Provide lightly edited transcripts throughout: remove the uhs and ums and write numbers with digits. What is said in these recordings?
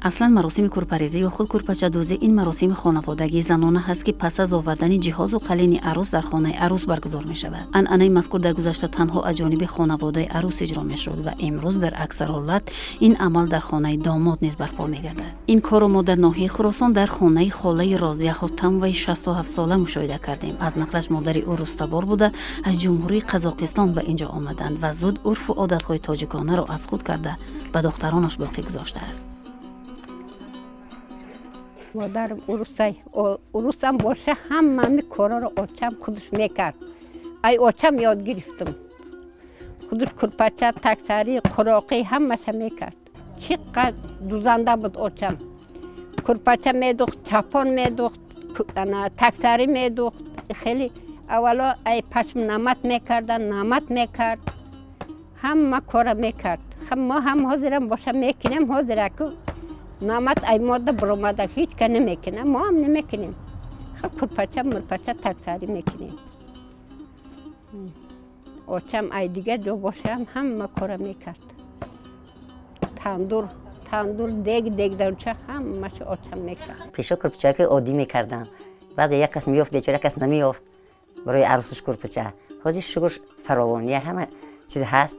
Аслан маросими кӯрпарезӣ ё худ кӯрпачадӯзӣ ин маросими хонаводагии занона ҳаст, ки пас аз овардани ҷиҳозу қалини арӯс дар хонаи арӯс баргузор мешавад. Анъанаи мазкур дар гузашта танҳо аз ҷониби хонаводаи арӯс иҷро мешуд ва имрӯз дар аксар ҳолат ин амал дар хонаи домод низ барпо мегардад. Ин корро мо дар ноҳияи Хуросон дар хонаи холаи Розия Хотамоваи 67сола мушоҳида кардем. Аз нақлаш, модари ӯ рустабор буда, аз Ҷумҳурии Қазоқистон ба ин ҷо омаданд ва зуд урфу одатҳои тоҷиконаро аз худ карда, ба духтаронаш боқӣ гузоштааст. Модарам урусай, урусам боша, ҳамаи корро очам худаш мекард. Ай очам ёд гирифтам. Худаш курпача, таксарӣ, қуроқӣ, ҳамаша мекард. Чӣ қадр дузанда буд очам! Курпача медухт, чапон медухт, таксарӣ медухт. Хеле аввало ай пашм намат мекардан, намат мекард, ҳама кора мекард. Мо ҳам ҳозирам боша мекунем. Ҳозираку намат ай мода баромада, ҳеҷ ка намекунам, мо ҳам намекунем. Курпача, мурпача, таксарӣ мекунем. Очам ай дигар ҷо бошам, ҳама кора мекард. Тандур, тандур, дег, дегдонча, ҳамаша очам мекард. Пеша курпачаки оддӣ мекардам. Баъзе як кас меёфт, бечора, кас намеёфт барои арӯсуш курпача. Ҳозир, шукр, фаровон, я ҳама чиз ҳаст,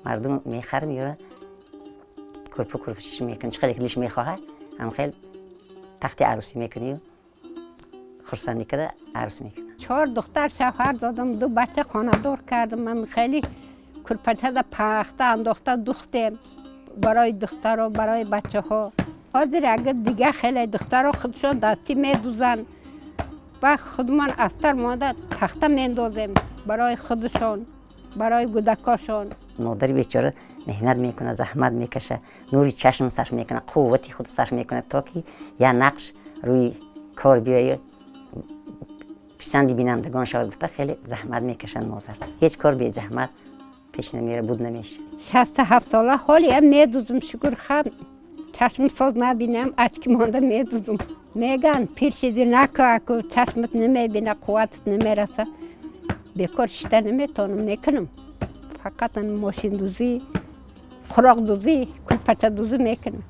мардум мехарад, меёрад, курпа курпача мекунад, чӣ қадар дилиш мехоҳад, ҳам хел тахти арӯсӣ мекунию хурсандӣ карда арӯс мекунад. Чор духтар шавҳар додам, ду бача хонадор кардам. Ман хеле курпачада пахта андохта духтем барои духтаро, барои бачаҳо. Ҳозир агар дигар хеле духтаро худшон дастӣ медузанд ва худмон астар монда пахта мендозем барои худшон, барои кӯдакошон. Модари бечора меҳнат мекунад, заҳмат мекашад, нури чашм сарф мекунад, қуввати худ сарф мекунад, то ки як нақш рӯи кор биёяд, писанди бинандагон шавад гуфта, хеле заҳмат мекашад модар. Ҳеҷ кор безаҳмат пеш намера, буд намешавад. 67сола ҳолиам медузм, шукр. Хам чашм соз набинам, очки монда медузм. Меган, пир шиди, накӯ, чашмат намебина, қувватат намераса. Бекор шита наметавонам, мекунам. Фақат мошиндузӣ, қуроқдузӣ, кулпачадузӣ мекунам.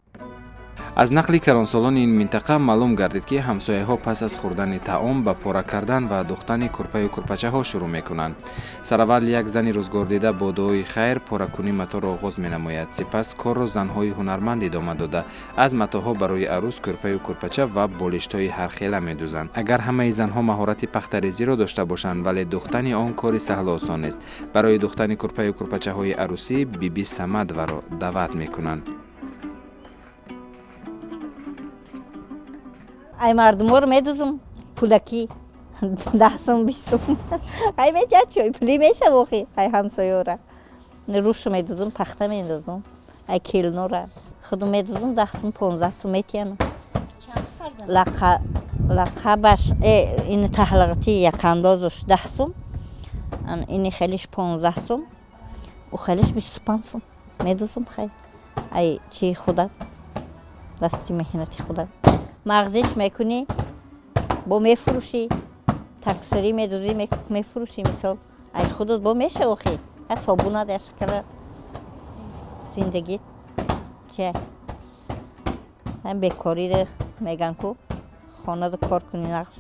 Аз нақли калонсолони ин минтақа маълум гардид, ки ҳамсояҳо пас аз хӯрдани таом ба пора кардан ва духтани курпаю курпачаҳо шурӯъ мекунанд. Сараввал як зани рӯзгордида бо дуои хайр поракунӣ маторо оғоз менамояд. Сипас корро занҳои ҳунарманд идома дода, аз матоъҳо барои арӯс курпаю курпача ва болиштҳои ҳархела медӯзанд. Агар ҳамаи занҳо маҳорати пахтарезиро дошта бошанд, вале духтани он кори саҳлу осон нест. Барои духтани курпаю курпачаҳои арӯсӣ Биби Самадваро даъват мекунанд. Ай мардуморо медузм пулакӣ, 10 сум, 20 сум ай меча, чой пулӣ мешав охи. Ай ҳамсоёра рушу медузм, пахта мендозум, ай келнора худу медузм, 10 сум, 15 сум метиям. Лақабаш ин таҳлиғати якандозуш 10 сум, ини хелиш 15 сум, у хелиш 25 сум медузм. Хай, ай чи худа, дасти меҳнати худа. Мағзиш мекунӣ, бо мефурӯшӣ, таксарӣ медузӣ, мефурӯшӣ. Мисол, ай худат бо меша охи, я собунат, я шакара, зиндагӣ чи бекорӣ меган ку, хонада кор кунӣ нағз.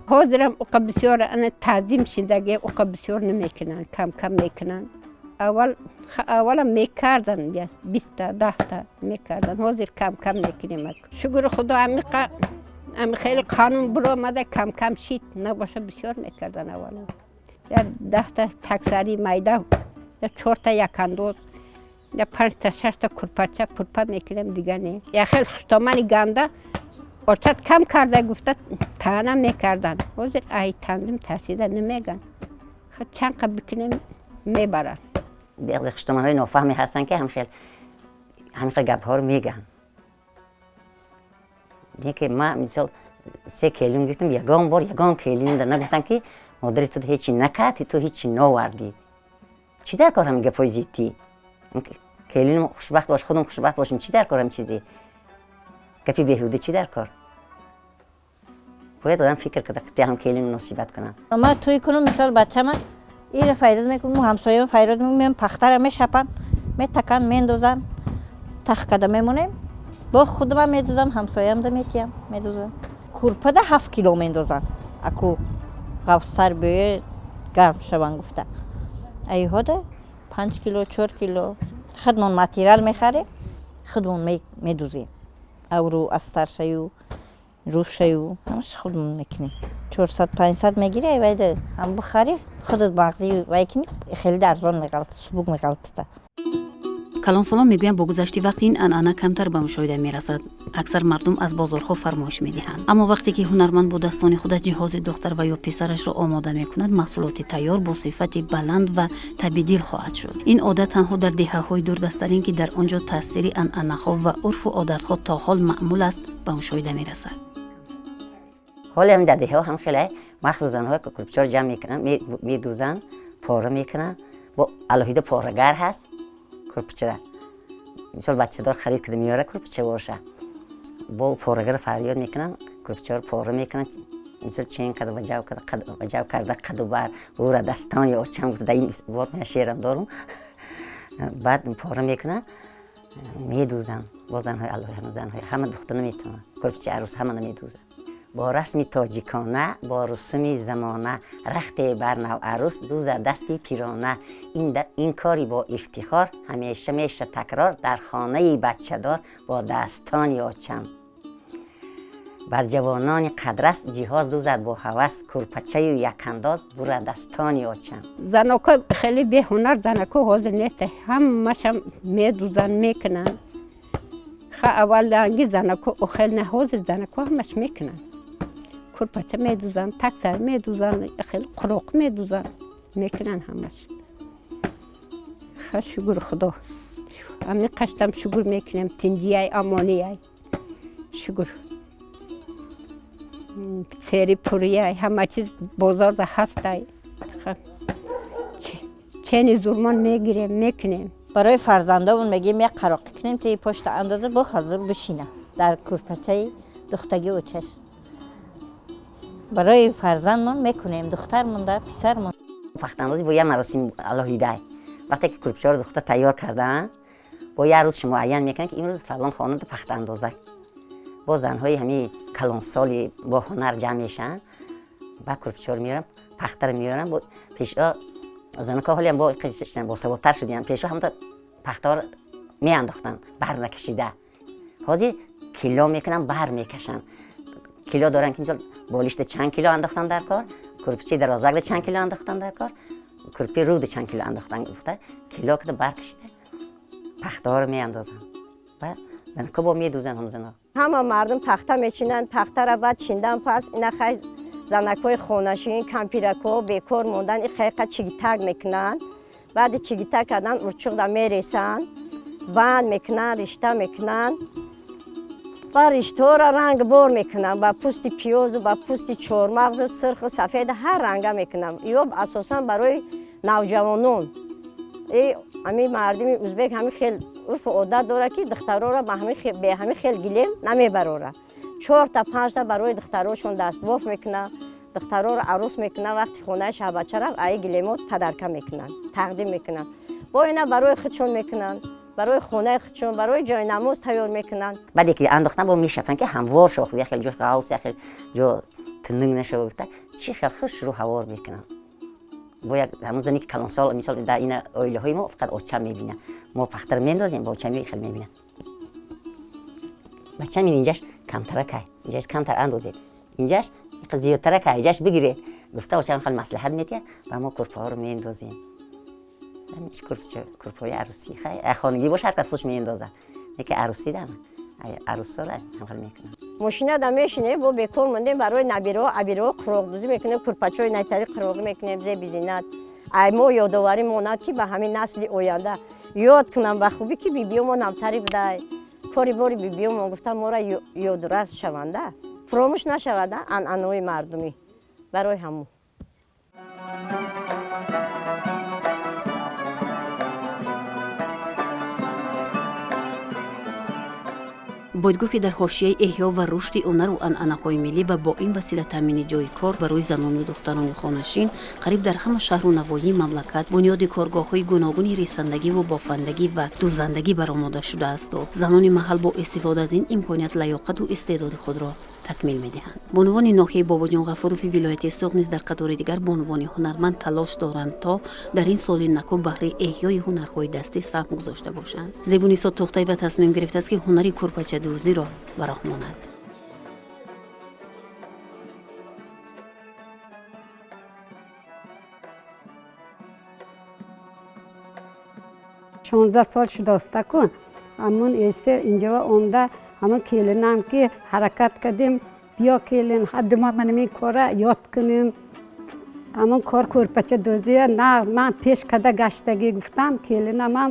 Ҳозирам уқа бисёр ана таъзим шидаги, уқа бисёр намекунанд, кам кам мекунанд. Аввал аввала мекардан, 20-та, 10-та мекардан, ҳозир кам кам мекунем. Шукри Худо, амиқа ами хеле қонун биромада, кам кам шид, набоша бисёр мекардан. Аввала я 10-та таксари майда, я чорта якандоз, я панҷта, шашта курпача, курпа мекунем, дигар не. Я хел хуштомани ганда очат кам карда гуфта, таъна мекардан. Ҳозир ай танзим тарсида намеган, чанд қа бикунем, мебаранд. Хуштоманҳои нофаҳме ҳастанд, ки ҳамхел гапҳоро мегӯянд. Ки ман мисол се келин гирифтам, ягон бор ягон келин нагуфтам, ки модари ту ҳечи накард, ту ҳечи новардӣ. Чӣ дар кор ҳамин гапҳои зиддӣ? Келинам хушбахт бош, худам хушбахт бошем, чӣ дар кор ҳамин чизе? Гапи беҳуда чӣ дар кор? Бояд одам фикр карда ҳам келин муносибат кунам. Ман тӯй кунам, мисол бачама ира файрод мекунам, ҳамсояма файрод мекунам, пахтара мешапам, метакан, мендозам, тах када мемонем, бо худама медузам, ҳамсоямда метиям, медузам. Курпада 7 кило мендозанд, аку ғафстар бӯе гарм шаванд гуфта. Айҳода 5 кило, 4 кило. Худмон материал мехарем, худмон медузем. Авру астаршаю, рӯшаю, ҳамаш худмон мекунем. 400, 500 мегири, айвайда ҳам бихарӣ, худат мағзи вай кунӣ, хеле арзон меғалта, субук меғалтата. Калонсолон мегӯянд, бо гузашти вақт ин анъана камтар ба мушоҳида мерасад. Аксар мардум аз бозорҳо фармоиш медиҳанд. Аммо вақте ки ҳунарманд бо дастони худаш ҷиҳози духтар ва ё писарашро омода мекунад, маҳсулоти тайёр бо сифати баланд ва табъи дил хоҳад шуд. Ин одат танҳо дар деҳаҳои дурдасттарин, ки дар он ҷо таъсири анъанаҳо ва урфу одатҳо то ҳол маъмул аст, ба мушоҳида мерасад. Ҳоле ҳам дар деҳаҳо ҳам хеле махсус занҳое ки курпичаро ҷамъ мекунанд, медузанд, пора мекунанд. Бо алоҳида порагар ҳаст курпичара. Мисол, бачадор харид карда меёра, курпича боша, бо порагара фарёд мекунанд, курпичаро пора мекунанд. Мисол, чен карда, ваҷав карда, ваҷав карда, қаду бар ура дастони очам гуфта, дар ин бор ман шеърам дорум. Баъд пора мекунанд, медузанд бо занҳои алоҳида. Занҳои ҳама духта наметавонанд курпичаи арӯс, ҳама намедузанд. Бо расми тоҷикона, бо русуми замона, рахте бар наварӯс дуза дасти пирона. Ин кори бо ифтихор ҳамеша меша такрор дар хонаи бачадор бо дастони очам. Бар ҷавонони қадрас ҷиҳоз дузад бо ҳавас, курпачаю якандоз бура дастони очам. Заноко хеле беҳунар занако ҳозир нест, ҳамашам медузанд, мекунанд. Ха, аввал ранги занако хел не, ҳозир занако ҳамаш мекунанд, курпача медузанд, таксар медузанд, хел қуроқ медузанд, мекунанд ҳамаш. Ха, шукр Худо, ҳамин қаштам шукр мекунем, тинҷияй, амонияй, шукр, сери пурияй, ҳама чиз бозорда ҳастай. Чени зурмон мегирем, мекунем. Барои фарзандомон мегӯем, як қароқӣ кунем, тои пошта андоза, бо ҳазур бишина дар курпачаи духтаги очаш. Барои фарзандмон мекунем, духтармонда, писармон. Пахтаандозӣ бо як маросим алоҳида. Вақте ки курпичаро духта тайёр кардаанд, бо як рӯз муайян мекунанд, ки имрӯз фалон хонада пахтаандоза. Бо занҳои ҳамин калонсоли бо ҳунар ҷамъ мешаванд, ба курпичаро меоранд, пахтаро меоранд. Пешо занако ҳолиам бо босаводтар шудиянд. Пешо ҳамта пахтаҳоро меандохтанд бар накашида. Ҳозир кило мекунанд, бар мекашанд. Кило доранд, ки мисол болишта чанд кило андохтан дар кор, курпичаи дарозакда чанд кило андохтан дар кор, курпи рӯда чанд кило андохтан гуфта, кило кида бар кашида пахтаҳоро меандозанд ва занако бо медузанд ҳам занҳо. Ҳама мардум пахта мечинанд. Пахтара баъд чиндан пас ина хай занакҳои хонашин, кампиракҳо бекор мондан, и хайқа чигитак мекунанд. Баъди чигитак кардан урчуқда мересанд, банд мекунанд, ришта мекунанд ва риштаҳоро рангбор мекунанд, ба пӯсти пиёзу ба пӯсти чормағзу сирху сафед, ҳар ранга мекунанд. Ё асосан барои навҷавонон. Ҳамин мардуми узбек ҳамин хел урфу одат дорад, ки духтарора бе ҳамин хел гилем намебарорад. Чорта, панҷта барои духтарошон дастбоф мекунад, духтароро арӯс мекунад. Вақти хонаи шаҳбача рафт, аи гилемот падарка мекунанд, тақдим мекунанд. Бо ина барои худшон мекунанд, барои хонаи худшон, барои ҷойнамоз тайёр мекунанд. Баъде ки андохтан, бо мешафанд, ки ҳамвор шава, як хел ҷош ғавс, як хел ҷо тунук нашава гуфта, чӣ хел хушрӯ ҳавор мекунанд. Бо як ҳамон зане ки калонсол, мисол, дар ина оилаҳои мо фақат очам мебинад. Мо пахтаро мендозем, бо очам хел мебинад: бачам, ин инҷаш камтаракай, инҷаш камтар андозед, инҷаш зиёдтаракай, инҷаш бигиред гуфта, очам хел маслиҳат медиҳад ва мо курпаҳоро меандозем. Курпаҳои арӯсӣ хонагӣ боша, ҳар кас хуш меандозад, лекин арӯсӣ дама арӯсора ҳам мекунанд. Мошинада мешинем, бо бекор мондем, барои набираҳо, абираҳо қуроқдӯзӣ мекунем, курпачои найтари қуроғӣ мекунем, зеби зинат. Ай мо ёдоварӣ монад, ки ба ҳамин насли оянда ёд кунам ба хубӣ, ки бибиёмон ҳамтари будай. Кори бори бибиёмон гуфта моро ёдрас шаванда, фуромӯш нашавада анъанаҳои мардумӣ барои ҳамун. Бояд гуфт, ки дар ҳошияи эҳё ва рушди ҳунару анъанаҳои миллӣ ва бо ин васила таъмини ҷойи кор барои занону духтарони хонашин, қариб дар ҳама шаҳру навоҳии мамлакат бунёди коргоҳҳои гуногуни ресандагиву бофандагӣ ва дӯзандагӣ баромода шудаасту занони маҳал бо истифода аз ин имконият лаёқату истеъдоди худро такмил медиҳанд. Бонувони ноҳияи Бобоҷон Ғафурови вилояти Суғд низ дар қатори дигар бонувони ҳунарманд талош доранд, то дар ин соли наку баҳри эҳёи ҳунарҳои дастӣ саҳм гузошта бошанд. Зебунисо Тӯхтаева тасмим гирифтааст, ки ҳунари кӯрпачадӯзиро ба роҳ монад. 16 сол шудоста ку, ҳамун эсе инҷо омда, ҳамун келинам ки ҳаракат кардем, биё келин, ҳадди мо ман ин кора ёд кунем, ҳамун кор кӯрпача дӯзия нағз ман пеш када гаштагӣ гуфтам. Келинамам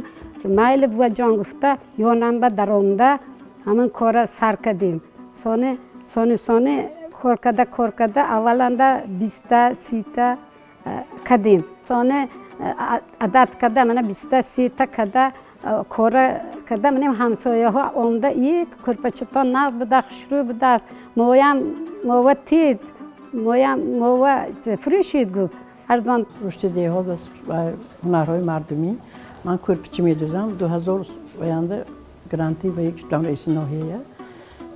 майли, буваҷон гуфта, ёнам ба даромда ҳамун кора сар кардем. Сони сони сони кор када, кор када, авваланда 20-та 30-та кардем, сони адад када, мана 20-та 30-та када, кора када. Манем ҳамсояҳо омда, и кӯрпачатон нағз буда, хушрӯй будааст, моям мова тид, моям мова фурӯшид, гуфт, арзон. Рушди деҳот ва ҳунарҳои мардумӣ, ман кӯрпичи медӯзам. 2000 оянда гранти ва як шудам раиси ноҳия,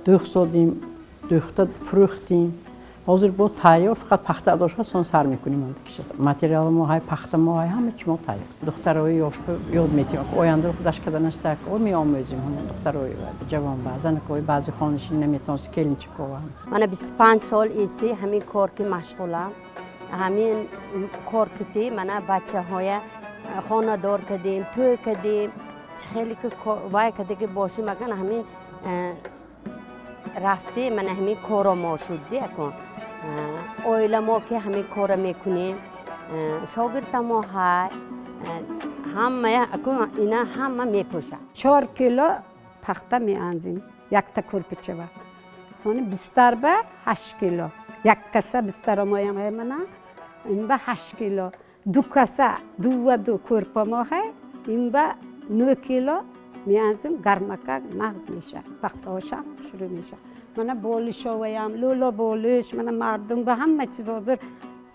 дӯхт содим, дӯхта фурӯхтим. Ҳозир бо тайёр, фақат пахта адо шуда, сон сар мекунем. Материали мо ҳай, пахта мо ҳай, ҳама чи мо тайёр. Духтарои ёш ёд метиҳем, ояндаро худаш карданаш так меомӯзем. Духтарои ҷавон, занакои баъзи хонашин наметавонист, келинчикова. Мана 25 сол эсти ҳамин кор ки машғулам, ҳамин кор кити мана бачаҳоя хонадор кардем, тӯй кардем. Чӣ хеле ки вай кардагӣ бошим, аган ҳамин рафте, мана ҳамин коро мо шудди. Акон оила мо ки ҳамин кора мекунем, шогирда мо ҳай, ҳамая акун ина ҳама мепӯшад. 4 кило пахта меанзем якта кӯрпичава, сони бистар ба 8 кило, як каса бистаромоям ҳай, мана ин ба 8 кило, ду каса дува ду кӯрпа мо ҳай, ин ба 9 кило меанзем. Гармакак нағз меша, пахтаошам шурӯъ меша. Мана болишоваям, лӯло болиш, мана мардум ба ҳама чиз ҳозир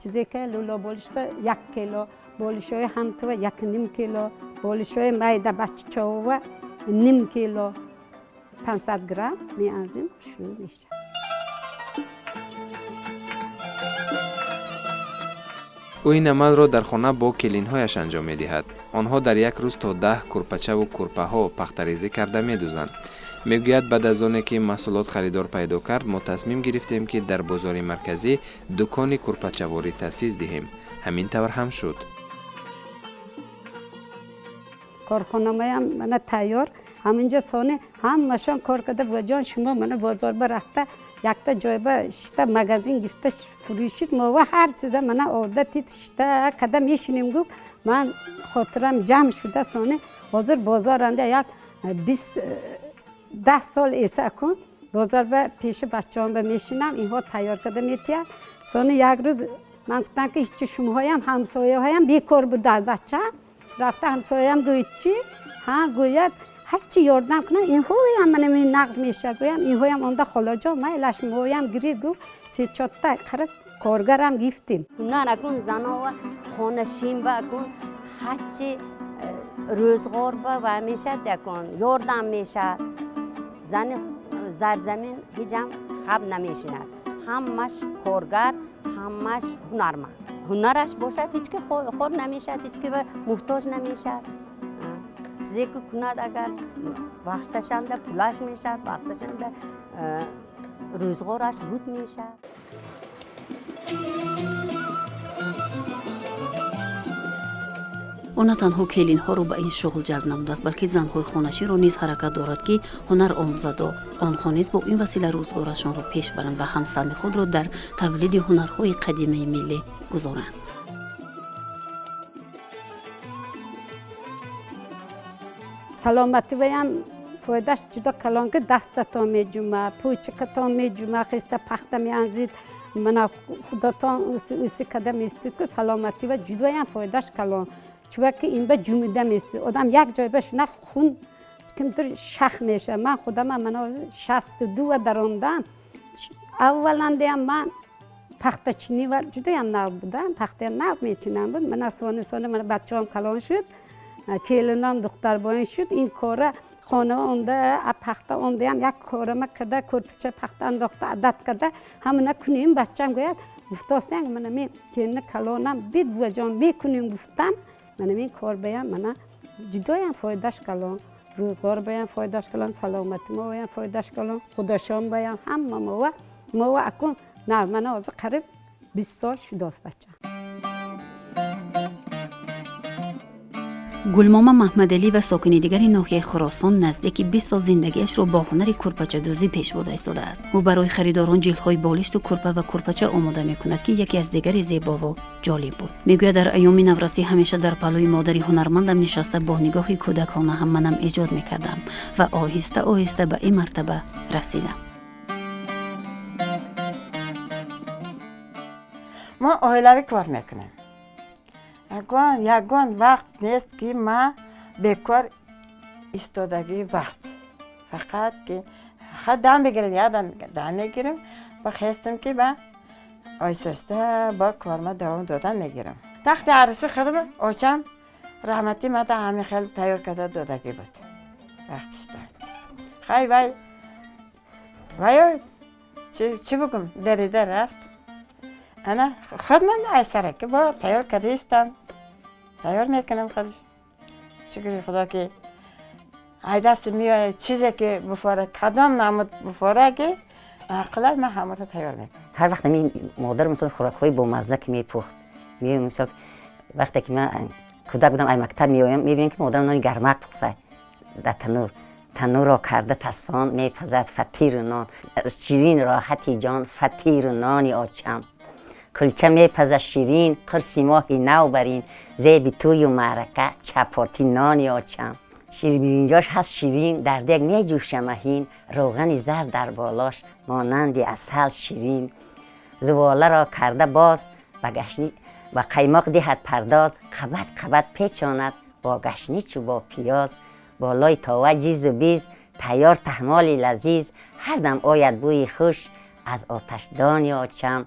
чизе ки лӯло болиш ба 1 кило, болишои ҳамтува 1,5 кило, болишои майда баччаова ним кило, 500 грамм меанзем, шурӯъ меша. Ӯ ин амалро дар хона бо келинҳояш анҷом медиҳад. Онҳо дар як рӯз то 10 кӯрпачаву кӯрпаҳо пахтарезӣ карда медӯзанд. Мегӯяд, баъд аз оне ки маҳсулот харидор пайдо кард, мо тасмим гирифтем, ки дар бозори марказӣ дукони кӯрпачаворӣ таъсис диҳем. Ҳамин тавр ҳам шуд. Корхонамаям мана тайёр, ҳаминҷо сони ҳамашон кор карда, ваҷон, шумо мана бозор ба рафта, якта ҷойба шита, магазин гирифта фурӯшид, мова ҳар чиза мана оварда тит, шита када мешинем, гуфт. Ман хотирам ҷамъ шуда, сони ҳозир бозоранда як 20, 10 сол эса кун бозор ба пеши бачаҳом ба мешинам, инҳо тайёр карда метиҳад. Сони як рӯз ман гуфтам, ки ҳичи шумоҳоям ҳамсояҳоям бекор будад, бачаам рафта ҳамсояам гӯяд, чи ҳа, гӯяд, ҳарчи ёрдам кунам, инҳоям мана нағз мешавад, гӯям, инҳоям омда, холаҷон, майлаш, моям гирид, гуфт. Се чорта қариб коргарам гирифтем. Ҳунар акун занова хонашин ба акун ҳарчи рӯзғор ба ва мешад, акун ёрдам мешад. Зани зарзамин ҳеҷам хаб намешинад, ҳамаш коргар, ҳамаш ҳунарманд. Ҳунараш бошад, ҳеҷ ки хор намешад, ҳеҷ ки муҳтоҷ намешад. Чизе ки кунад, агар вақташанда пулаш мешавад, вақташанда рӯзғораш буд мешавад. Ӯ на танҳо келинҳоро ба ин шуғл ҷалб намудааст, балки занҳои хонаширо низ ҳаракат дорад, ки ҳунар омӯзаду онҳо низ бо ин васила рӯзгорашонро пеш баранд ва ҳам саҳми худро дар тавлиди ҳунарҳои қадимаи миллӣ гузоранд. Саломатӣ ваям. Фоидаш ҷудо калон ки дастатон меҷума, пӯчикатон меҷума, хиста пахта меанзид, мана худатон уси када местид ки саломатӣ ва ҷудоям фоидаш калон. Чунки ин ба ҷумида местид. Одам як ҷой ба шуна хун кимдир шах мешавад. Ман худама мана 62 даромдам. Авваландаям ман пахтачинӣ ва ҷудоям нағз будам, пахтаям нағз мечинам буд. Мана сони сони мана бачаам калон шуд, келинам духтарбоин шуд. Ин кора хона омда, пахта омдаям як корама када кӯрпича пахта андохта адат када ҳамана кунем. Бачам гӯяд гуфтостям мана мен келини калонам бид буваҷон мекунем гуфтам. Мана мен кор баям мана ҷудоям фоидаш калон, рӯзғор баям фоидаш калон, саломати мо баям фоидаш калон, худошон баям ҳама мова мова акун на мана ҳозир қариб 20 сол шудост бачам. Гулмома Маҳмадалӣ ва сокини дигари ноҳияи Хуросон наздики 20 сол зиндагиашро бо ҳунари кӯрпачадӯзӣ пеш бурда истодааст. Ӯ барои харидорон ҷилдҳои болишту кӯрпа ва кӯрпача омода мекунад, ки яке аз дигари зебову ҷолиб буд. Мегӯяд, дар айёми наврасӣ ҳамеша дар паҳлӯи модари ҳунармандам нишаста бо нигоҳи кӯдакона ҳам манам эҷод мекардам ва оҳиста оҳиста ба ин мартаба расидам. Мо оилавӣ кор мекунем. Ягон вақт нест ки ман бекор истодагӣ вақт. Фақат ки дам бигирем, як дам мегирем, ба хестам ки ба оҳиста бо корма давом додан мегирам. Тахти арӯсӣ худам очам раҳматӣ мада ҳамин хел тайёр карда додагӣ буд вақтишда. Хай вай вай чӣ бигӯм, дарида рафт. Ана худ ман айсараки бо тайёр кардаистам, тайёр мекунам худш. Шукри Худо ки ай дасти меояд чизе ки буфора, кадом намуд буфора ки ақлай ман ҳамаро тайёр мекунам. Ҳар вақт ами модар мисол хӯрокҳои бомазза ки мепухт, меоям мисол вақте ки ман кӯдак будам ай мактаб меоям, мебинам ки модарам нони гармак пухта дар танур. Танурро карда тасфон мепазад фатиру нон, ширин роҳати ҷон фатиру нони очам. Кулча мепазад ширин, қурси моҳи нав барин, зеби тӯю маърака чапотӣ нони очам. Ширбиринҷош ҳаст ширин, дар дег меҷӯша маҳин, роғани зар дар болош монанди асал ширин. Зуволаро карда боз ба қаймоқ диҳад пардоз, қабат қабат печонад бо гашничу бо пиёз. Болои това ҷизу биз, тайёр таҳмоли лазиз, ҳар дам ояд бӯи хуш аз оташдони очам.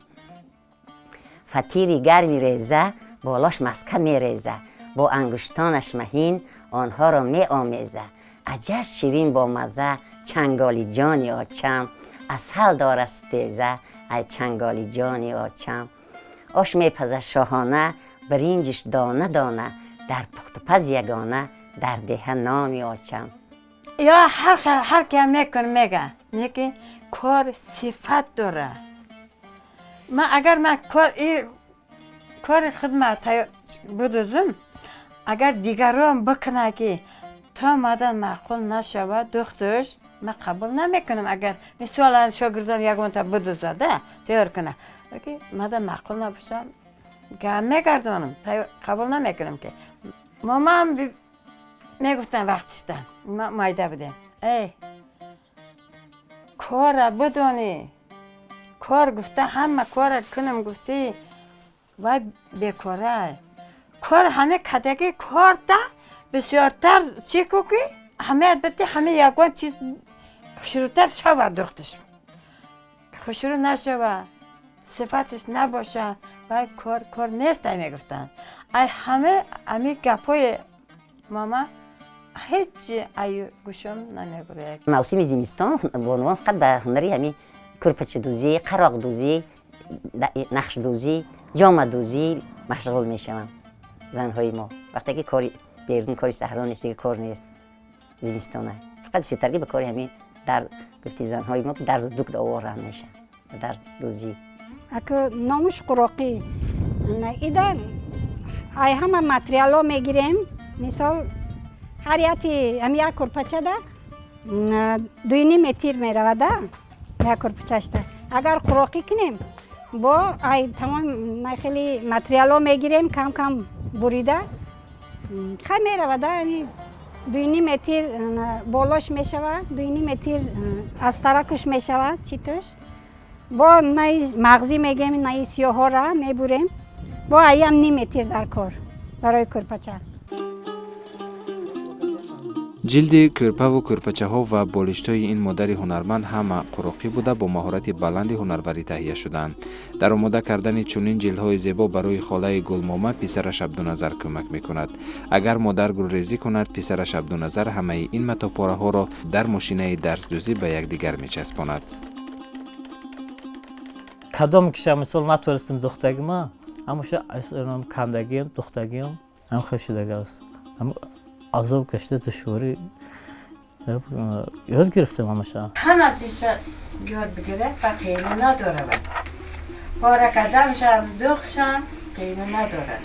Фатири гарми реза, болош маска мереза, бо ангуштонаш маҳин онҳоро меомеза. Аҷаб ширин бо мазза чанголи ҷони очам, асал дораст теза ай чанголи ҷони очам. Ош мепазад шоҳона, биринҷиш дона дона, дар пухтупаз ягона, дар деҳа номи очам. Ё ҳар киам мекун мега, лекин кор сифат дора. Ман агар ман кори худма будузум, агар дигарон бикунад ки то мадан маъқул нашавад духтуш, ман қабул намекунам. Агар мисолан шогирдам ягонта будузада тайёр кунад, мадан маъқул набошам, гам мегардонам, қабул намекунам. Ки момам мегуфтам вақтишда майда будем, эй кора бидонӣ, кор гуфта ҳама кора кунам гуфтӣ, вай бекора. Кор ҳама кадаги корда бисёртар чӣ ку ки ҳамаят бити ҳама ягон чиз хушрӯтар шавад, духташ хушрӯ нашава, сифаташ набоша, вай кор кор нест, ай мегуфтанд. Ай ҳама ами гапҳои мама ҳеҷ ай гӯшам намебурад. Мавсими зимистон бонувон фақат ба ҳунари ҳами кӯрпачадӯзӣ, қароқдӯзӣ, нақшдӯзӣ, ҷомадӯзӣ машғул мешаванд занҳои мо. Вақте ки кори берун, кори саҳро нест, дига кор нест зимистона. Фақат бисёртарги ба кори ҳамин дар гуфти занҳои мо дарзу дук овора мешаванд, дарздӯзӣ. Аку номуш қуроқӣ ида ай ҳама материалҳо мегирем. Мисол ҳар яти ҳами як курпачада 2.5 метр меравада як курпачашта. Агар қуроқӣ кунем бо ай тамом хеле материалҳо мегирем, кам кам бурида хай меравада ами 2.5 метр болош мешавад, 2.5 метр аз таракуш мешавад читуш. Бо наи мағзӣ мегем, наи сиёҳҳоро мебурем. Бо аям 0.5 метр дар кор барои кӯрпача. Ҷилди кӯрпаву кӯрпачаҳо ва болиштҳои ин модари ҳунарманд ҳама қуроқӣ буда, бо маҳорати баланди ҳунарварӣ таҳия шудаанд. Дар омода кардани чунин ҷилдҳои зебо барои холаи Гулмома писараш Абдуназар кӯмак мекунад. Агар модар гулрезӣ кунад, писараш Абдуназар ҳамаи ин матопораҳоро дар мошинаи дарздӯзӣ ба якдигар мечаспонад. Кадом киша мисол натонистем духтагима, ҳамаша кандагиам, духтагиам ҳам хел шудагааст. Азоб кашида душворӣ ёд гирифтем ҳамаша. Ҳама чиза ёд бигирад ва қийна надорад. Пора карданшам, духтшам қийна надорад.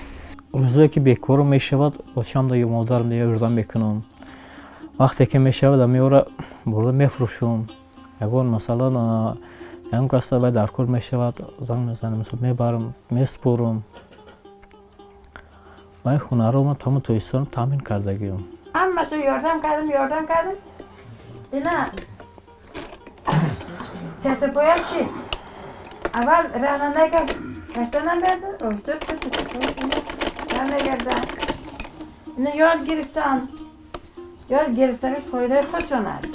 Рӯзое ки бекору мешавад, очамда ё модарам ёрдам мекунам. Вақте ки мешавад, амиёра бурда мефурӯшум. Ягон масалан ягон каса вай дар кор мешавад, занг мезанам, мисол мебарам, месупорам. Вай ҳунарро ман тамоми Тоҷикистон таъмин кардагиам. Ҳамаша ёрдам кардам, ёрдам кардам. Ина тертипоя шид. Аввал рана накард, кашта намерда, оҳиста оҳиста намегардад. Ина ёд гирифтам. Ёд гирифтаниш фоидаи худшон аст.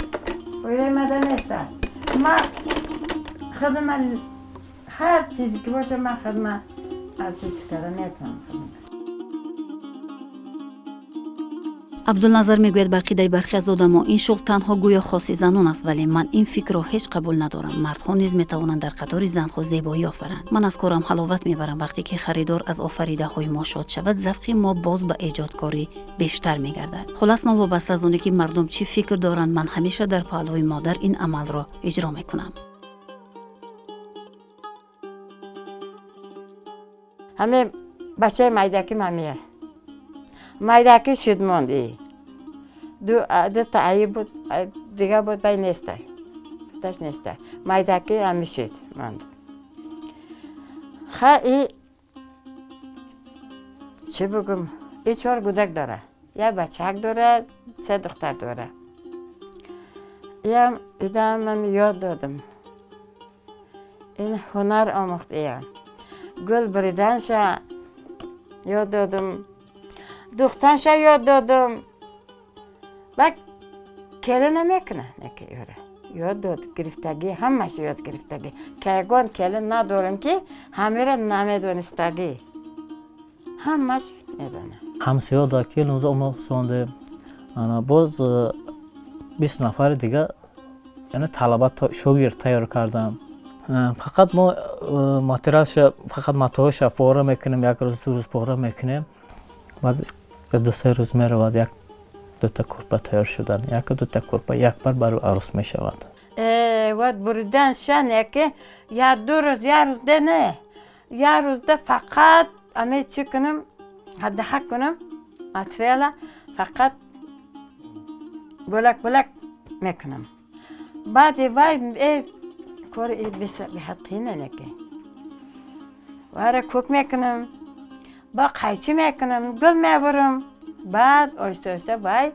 Фоидаи мада нест. Ман худам ҳар чизе ки боша, ман худма аз чиз карда метавонам. Абдулназар мегӯяд, ба ақидаи бархе аз одамо ин шуғл танҳо гӯё хоси занон аст, вале ман ин фикрро ҳеҷ қабул надорам. Мардҳо низ метавонанд дар қатори занҳо зебоӣ офаранд. Ман аз корам ҳаловат мебарам. Вақте ки харидор аз офаридаҳои мо шод шавад, завқи мо боз ба эҷодкорӣ бештар мегардад. Хулас, новобаста аз оне ки мардум чӣ фикр доранд, ман ҳамеша дар паҳлӯи модар ин амалро иҷро мекунам. Ҳаме бачаи майдаким ҳамия. Майдаки шуд монди. Дута аи буд, дига буд, вай нестай. Дуташ нестай. Майдаки ҳами шуд монд. Ха и чӣ бугум? И 4 гудак дора. Як бачак дора, 3 духтар дора. Иам идам ман ёд додам. Ин ҳунар омӯхт иам. Гул буриданша ёд додам. Духтанша ёд додам. Баъд келин намекунад, ёра. Ёд дод, гирифтагӣ, ҳамааш ёд гирифтагӣ. Ягон келин надорам ки ҳамеро намедонистагӣ. Ҳамааш медонад. Ҳамсиёда келинро омӯзондем. Боз 20 нафари дига яъне талаба шогирд тайёр кардам. Фақат мо материалша, фақат матоҳоша пора мекунем, як рӯз, ду рӯз пора мекунем. Баъд 2-3 рӯз меравад, як дута курпа тайёр шудан, як дута курпа як бар барои арӯс мешавад. Вад буридан шан яке я ду рӯз, я рӯз де не, я рӯз де фақат аме чӣ кунам, ҳаддаҳак кунам материала фақат бӯлак бӯлак мекунам. Баъди вай кори беҳад қийин яке. Вайра кӯк мекунам, ба қайчӣ мекунам, гул мебурам. Баъд оҳиста оҳиста вай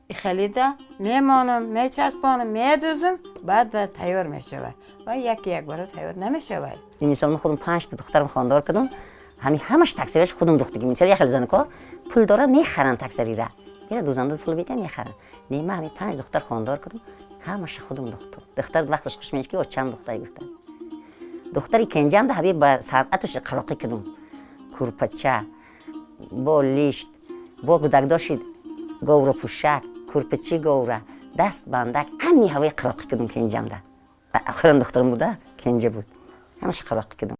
ихалида мемонам, мечаспонам, медӯзам, баъд тайёр мешавад. Вай яке якбора тайёр намешавад. Ин мисол ман худам 5 та духтарам хондор кардам, ҳамин ҳамаш таксираш худам духтагӣ. Мисол як хел занко пул доранд, мехаранд таксирира. Ира дӯзанда пул битан мехаранд. Не, ман ҳамин 5 духтар хондор кардам, ҳамаша худам духтам. Духтар вақташ хуш мешки, очам духтай гуфтанд. Духтари кенҷам да ҳабиб ба санъаташ қароқӣ кардам. Курпача, болишт, бо гудакдоши говра пӯшак, курпачи говра, даст бандак, ҳами ҳавои қароқӣ кардам кенҷамда. Охирон духтарам буда, кенҷа буд. Ҳамаша қароқӣ кардам.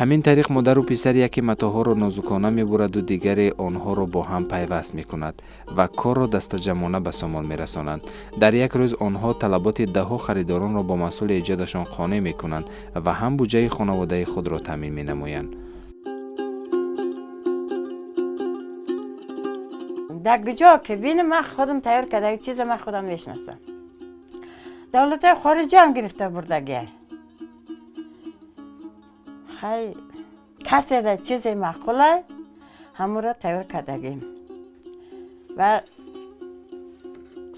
Ҳамин тариқ модару писар яке матоъҳоро нозукона мебураду дигаре онҳоро бо ҳам пайваст мекунад ва корро дастаҷамъона ба сомон мерасонанд. Дар як рӯз онҳо талаботи даҳҳо харидоронро бо маҳсули эҷодашон қонеъ мекунанд ва ҳам буҷаи хонаводаи худро таъмин менамоянд. Дар куҷо ки бинам, ман худам тайёр кардаги чиза ман худам мешиносам. Давлатҳои хориҷиам гирифта бурдагия. Хай Касе дар чизе маъқулай, ҳамонро тайёр кардагим ва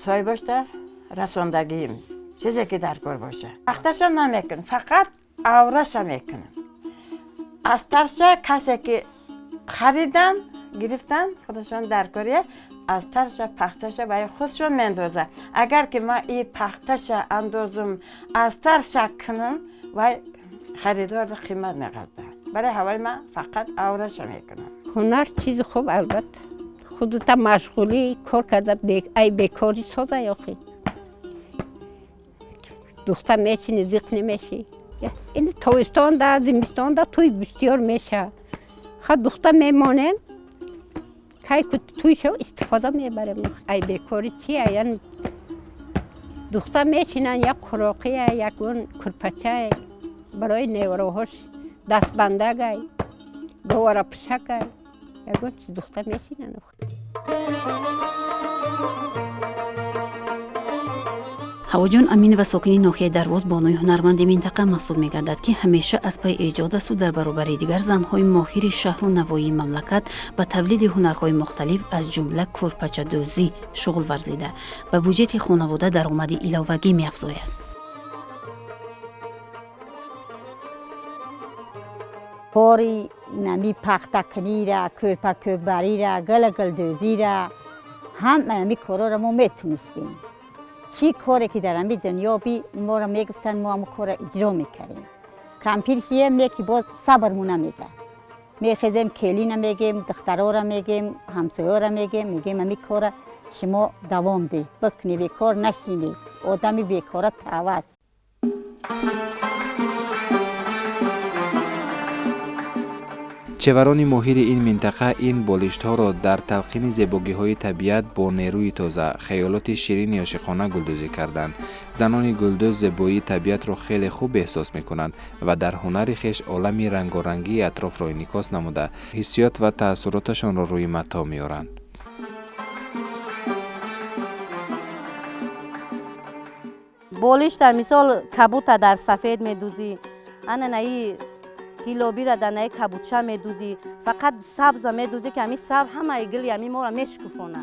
соҳибошта расондагием. Чизе ки дар кор боша. Пахташа намекунам, фақат авраша мекунам. Астарша касе ки харидан, гирифтан, худашон дар кория, астарша пахташа ва худшон меандоза. Агар ки ман и пахташа андозум, астарша кунам, вай харидор қимат меғалта. Барои ҳавои ман фақат авраша мекунам. Ҳунар чизи хуб албатта. Худата машғулӣ кор карда, ай бекорӣ соза ёхи. Духта мечини, зиқ намешӣ. Ин тобистонда, зимистонда туй бисёр меша. Ха духта мемонем, кай туй шав истифода мебарем. Ай бекорӣ чи аян духта мечинан як қуроқия, як он курпача барои невароҳош дастбандагай, довара пӯшакай, ягон чиз духта мечинан. Ҳавоҷон Аминова сокини ноҳияи Дарвоз бонуи ҳунарманди минтақа маҳсуб мегардад, ки ҳамеша аз пай эҷод асту дар баробари дигар занҳои моҳири шаҳру навоии мамлакат ба тавлиди ҳунарҳои мухталиф аз ҷумла кӯрпачадӯзӣ шуғл варзида, ба буҷети хонавода даромади иловагӣ меафзояд. Кори нами пахтакунира, кӯрпакӯкбарира, галагалдӯзира ҳама ами корора мо метунистем. Чӣ коре ки дар ами дунё би моро мегуфтанд, мо ҳамон корро иҷро мекардем. Кампир кием не ки боз сабрмон намедад. Мехезем, келина мегем, духтарора мегем, ҳамсоёра мегем, мегем ами корро шумо давом деҳ, бикунӣ, бекор нашинӣ, одами бекора тават. Чеварони моҳири ин минтақа ин болиштҳоро дар талқини зебогиҳои табиат бо нерӯи тоза, хаёлоти ширини ошиқона гулдӯзӣ карданд. Занони гулдӯз зебоии табиатро хеле хуб эҳсос мекунанд ва дар ҳунари хеш олами рангорангии атрофро инъикос намуда, ҳиссиёт ва таассуроташонро рӯи матоъ меоранд. Болишта мисол кабута дар сафед медӯзӣ, ана наи гилобира дар наи кабуча медӯзӣ, фақат сабза медӯзӣ, ки ҳами сабз ҳамаи гили ҳами моро мешукуфона,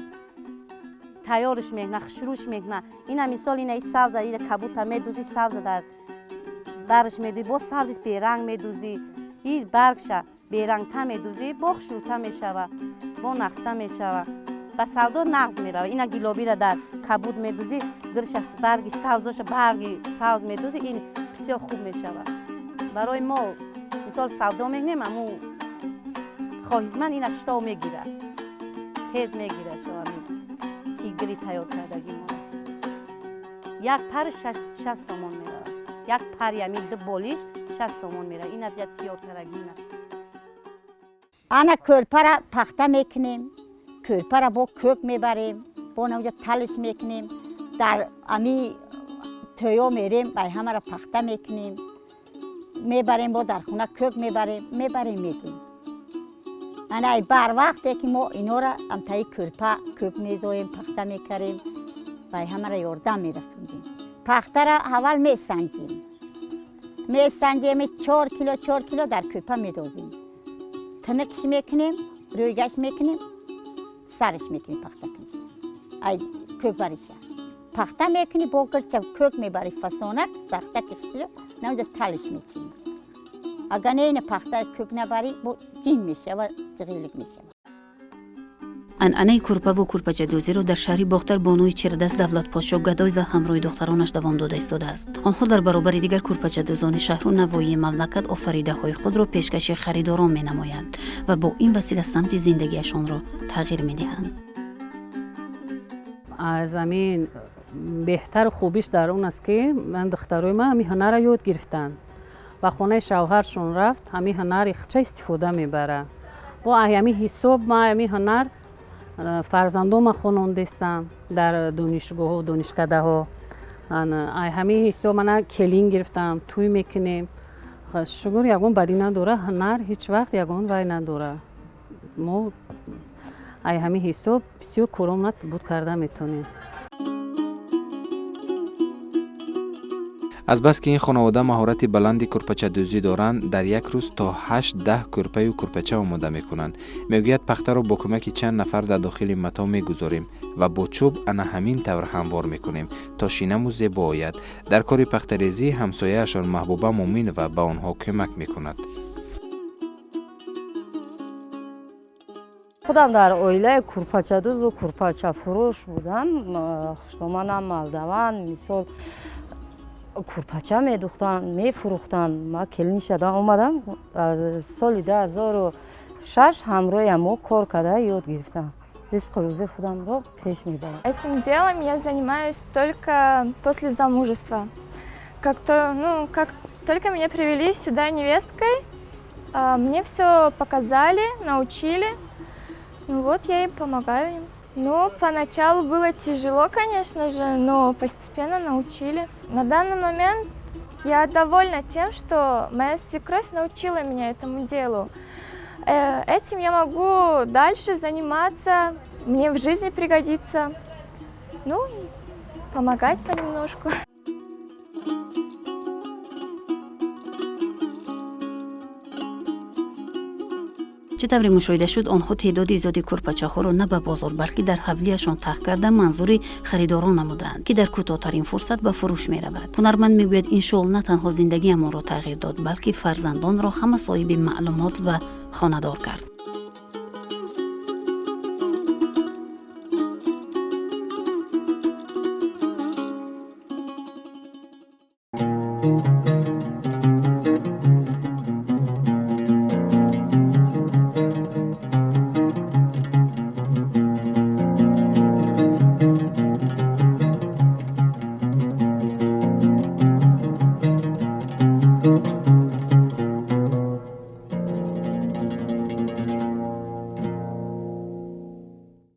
тайёрш мекна, хушрӯш мекна. Ина мисол инаи сабза ира кабута медӯзӣ, сабза дар барш медӯзӣ, боз сабзи беранг медӯзӣ, и баргша берангта медӯзӣ, бо хушрӯта мешава, бо нақста мешава, ба савдо нағз мерава. Ина гилобира дар кабуд медӯзӣ, гирша барги сабзоша барги сабз медӯзӣ, ин бисёр хуб мешава. Барои мо мисол савдо мекунем, аму хоҳишманд ина шитоб мегира, тез мегира шоами чи гили тайёр кардаги мо. Як пар 60 сомон мерава, як пари ами ду болиш 60 сомон мерава. Ина тайёр кардаги ина. Ана кӯрпара пахта мекунем, кӯрпара бо кӯк мебарем, бо навҷа талиш мекунем, дар ами тӯё мерем, бай ҳамара пахта мекунем, мебарем, бо дар хона кӯк мебарем, мебарем, медем. Ана ай барвақте ки мо инора амтаи кӯрпа кӯк мезоем, пахта мекарем, бай ҳамара ёрдам мерасондем. Пахтара аввал месанҷем, месанҷем 4 кило 4 кило дар кӯрпа медозем, тинукш мекунем, рӯйгаш мекунем, сарш мекунем пахтакуниш, ай кӯкбариша пахта мекунӣ, бо гирча кӯк мебарӣ, фасонак сахта ки хушро навҷа талиш мечинӣ. Агар не ина пахта кӯк набарӣ, бо ҷин мешава, ҷиғилик мешава. Анъанаи кӯрпаву кӯрпачадӯзиро дар шаҳри Бохтар бонуи чирадаст Давлатподшоҳ Гадой ва ҳамроҳи духтаронаш давом дода истодааст. Онҳо дар баробари дигар кӯрпачадӯзони шаҳру навоии мамлакат офаридаҳои худро пешкаши харидорон менамоянд ва бо ин васила самти зиндагиашонро тағйир медиҳанд. Аз ҳамин беҳтару хубиш дар он аст, ки ман духтарои ман ҳамин ҳунарро ёд гирифтанд. Ба хонаи шавҳаршон рафт, ҳамин ҳунари хча истифода мебарад. Бо ҳамин ҳисоб ман ҳамин ҳунар фарзандома хонондестам дар донишгоҳҳо, донишкадаҳо. Ҳамин ҳисоб мана келин гирифтам, тӯй мекунем. Шукр, ягон бадӣ надора, ҳунар ҳеҷ вақт ягон вай надора. Мо ай ҳамин ҳисоб бисёр коромона буд карда метонем. Азбаски ин хонавода маҳорати баланди курпачадӯзӣ доранд, дар як рӯз то 8-10 кӯрпаю курпача омода мекунанд. Мегӯяд, пахтаро бо кӯмаки чанд нафар дар дохили матоъ мегузорем ва бо чӯб ана ҳамин тавр ҳамвор мекунем, то шинаму зебо ояд. Дар кори пахтарезӣ ҳамсояашон Маҳбуба Муъминова ба онҳо кӯмак мекунад. Худам дар оилаи курпачадӯзу курпачафурӯш будам. Хуштоманам молдаван, мисол, курпача медухтанд, мефурӯхтанд. Ман келин шуда омадам, соли 2006 ҳамроҳи мо кор карда ёд гирифтам. Ризқу рӯзи худамро пеш мебарам. Этим делом я занимаюсь только после замужества. Как то, ну, как только меня привели сюда невесткой, мне все показали, научили. Ну вот я и помогаю им. Ну, поначалу было тяжело, конечно же, но постепенно научили. На данный момент я довольна тем, что моя свекровь научила меня этому делу. Этим я могу дальше заниматься, мне в жизни пригодится. Ну, помогать понемножку. Чӣ тавре мушоҳида шуд, онҳо теъдоди зиёди кӯрпачаҳоро на ба бозор, балки дар ҳавлиашон таҳ карда, манзури харидорон намуданд, ки дар кӯтоҳтарин фурсат ба фурӯш меравад. Ҳунарманд мегӯяд, ин шуғл на танҳо зиндагиамонро тағйир дод, балки фарзандонро ҳама соҳиби маълумот ва хонадор кард.